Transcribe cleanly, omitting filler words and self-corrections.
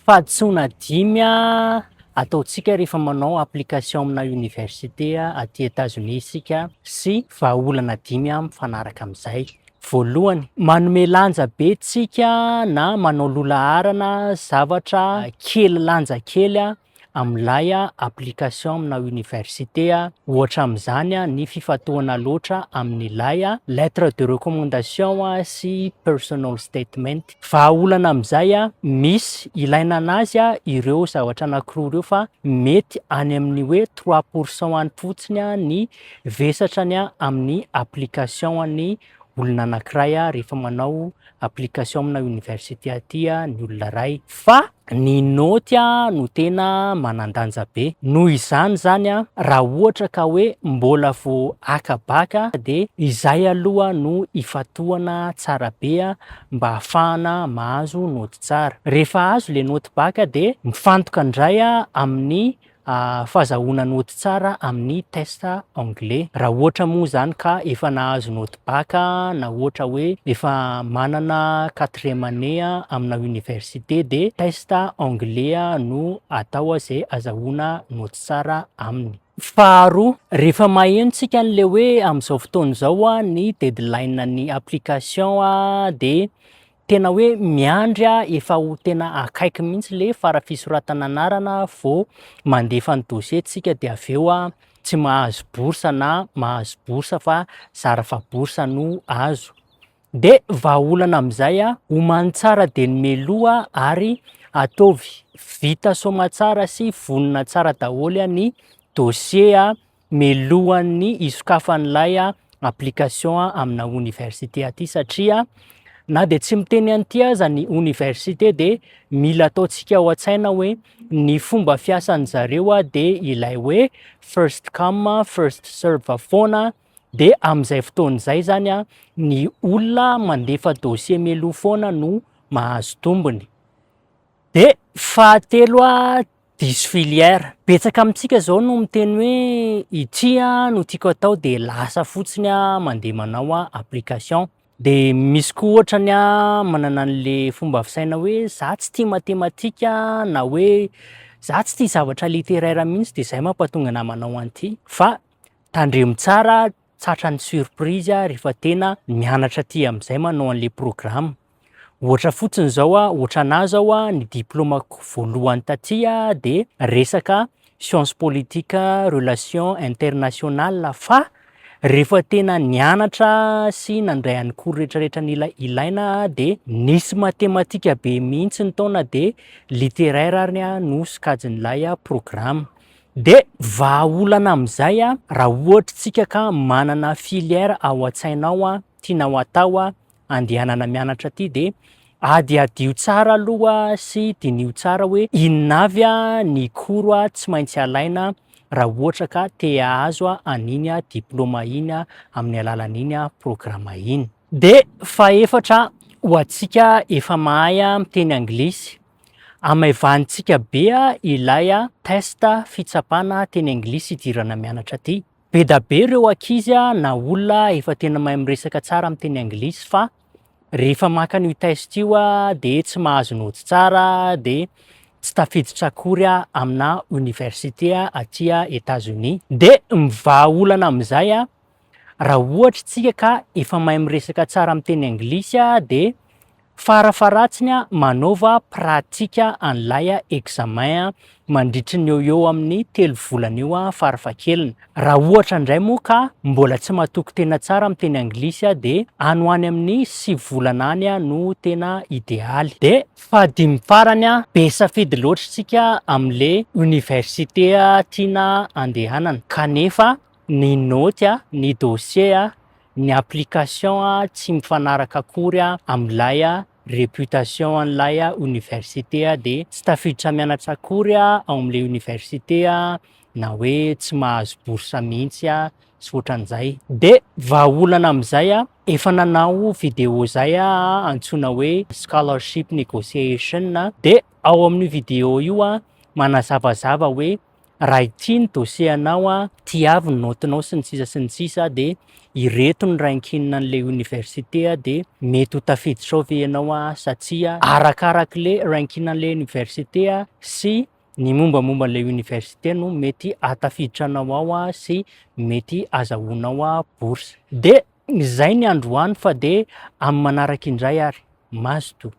Fahadisoana dimy ataontsika rehefa manao application amina université aty Etazonia isika sy vahaolana dimy mifanaraka amin'izay. Voalohany, manome lanja be tsika na manao loha laharana zavatra kely lanja kely amin'ilay application amina université. Ohatra amin'izany ny fifantohana loatra amin'ilay lettre de recommandation sy personal statement. Vahaolana amin'izay, misy ilaina anazy ireo zavatra anankiroa ireo fa mety any amin'ny hoe 3% any fotsiny ny vesatrany amin'ny application an'ny olona anankiray rehefa manao application amina université aty ny olona iray, fa ny naoty no tena manan-danja be. Noho izany zany raha ohatra ka hoe mbola vao haka bac dia izay aloha no ifantohana tsara be mba ahafahana mahazo naoty tsara. Rehefa azo le naoty bac dia mifantoka indray amin'ny fahazahoana naoty tsara amin'ny test anglais. Raha ohatra moa zany ka efa nahazo naoty bac na ohatra hoe efa manana quatrième année amina université dia test anglais no atao izay azahoana naoty tsara aminy. Faharoa, rehefa maheno tsika an'le hoe amin'izao fotoana izao ny deadline ny application dia tena hoe miandry efa ho tena akaiky mihitsy le fara fisoratana anarana vao mandefa ny dossier tsika dia avy eo tsy mahazo bourse na mahazo bourse fa zara fa bourse no azo. De vahaolana amin'izay, omany tsara dia ny mialoha ary ataovy vita soamatsara sy vonona tsara daholo ny dossier mialohan'ny hisokafan'ilay application amina oniversite aty, satria na dia tsy miteny an'ity aza ny oniversite dia mila ataontsika ao an-tsaina hoe ny fomba fiasan'ny zareo dia ilay hoe first come first serve foana. Dia amin'izay fotoana izay zany ny olona mandefa dossier mialoha foana no mahazo tombony. Dia fahatelo, diso filière. Betsaka amintsika zao no miteny hoe ity no tiako atao dia lasa fotsiny mandeha manao application. De misy koa ohatrany manana an'le fomba fisaina hoe za tsy tia matematika na hoe za tsy tia zavatra littéraire mihitsy de zay mampatonga anahy manao an'ity, fa tandremo tsara tratran'ny surprise rehefa tena mianatra aty amin'izay manao an'le programme. Ohatra fotsiny zao, ohatra anahy zao ny diplaomako voalohany taty de resaka science politique relation internationale, fa rehefa tena nianatra sy nandray an'ny cours rehetrarehetra nila ilaina de nisy matematika be mihitsy ny taona de littéraire ary no sokajin'ilay programme. De vahaolana amin'izay, raha ohatra tsika ka manana filière ao an-tsainao tianao atao andehanana mianatra aty, de adiadio tsara aloha sy diniho tsara hoe inona avy ny cours tsy maintsy alaina raha ohatra ka te hahazo an'iny diplaoma iny amin'ny alalan'iny programme iny. De fahefatra, ho antsika efa mahay miteny anglisy, hamaivanintsika be ilay test fitsapana teny anglisy hidirana mianatra aty. Be da be ireo ankizy na olona efa tena mahay miresaka tsara amin'ny teny anglisy fa rehefa maka an'io test io de tsy mahazo naoty tsara de tsy tafiditra akory amina université aty Etazonia. De ny vahaolana amin'izay, raha ohatra isika ka efa mahay miresaka tsara amin'ny teny anglisy de farafaharatsiny manaova pratique an'ilay examen mandritry ny eo ho eo amin'ny 3 volana eo farafahakeliny. Raha ohatra indray moa ka mbola tsy matoky tena tsara amin'ny teny anglisy de any ho any amin'ny 9 volana any no tena idealy. De fahadimy farany, be safidy loatra isika amin'le université tiana andehanana kanefa ny naoty, ny dossier, ny application tsy mifanaraka akory amin'ilay réputation an'ilay université de tsy tafiditra mianatra akory ao amin'ilay université na hoe tsy mahazo bourse mihitsy sy ohatran'izay. De vahaolana amin'izay, efa nanao vidéo zay antsoina hoe scholarship negotiation, de ao amin'io vidéo io manazavazava hoe Raha ity ny dossier anao a, tiavy ny note-nao sy ny sisa sy ny sisa, de ireto ny ranking an'le université a, de mety ho tafiditra ao ve ianao a sa tsia, arakarak'le ranking an'le université a sy ny mombamomba an'le université no mety ahatafiditra anao ao a sy mety azahoanao a bourse. De zay ny androany fa de amin'ny manaraka indray ary mazotoa.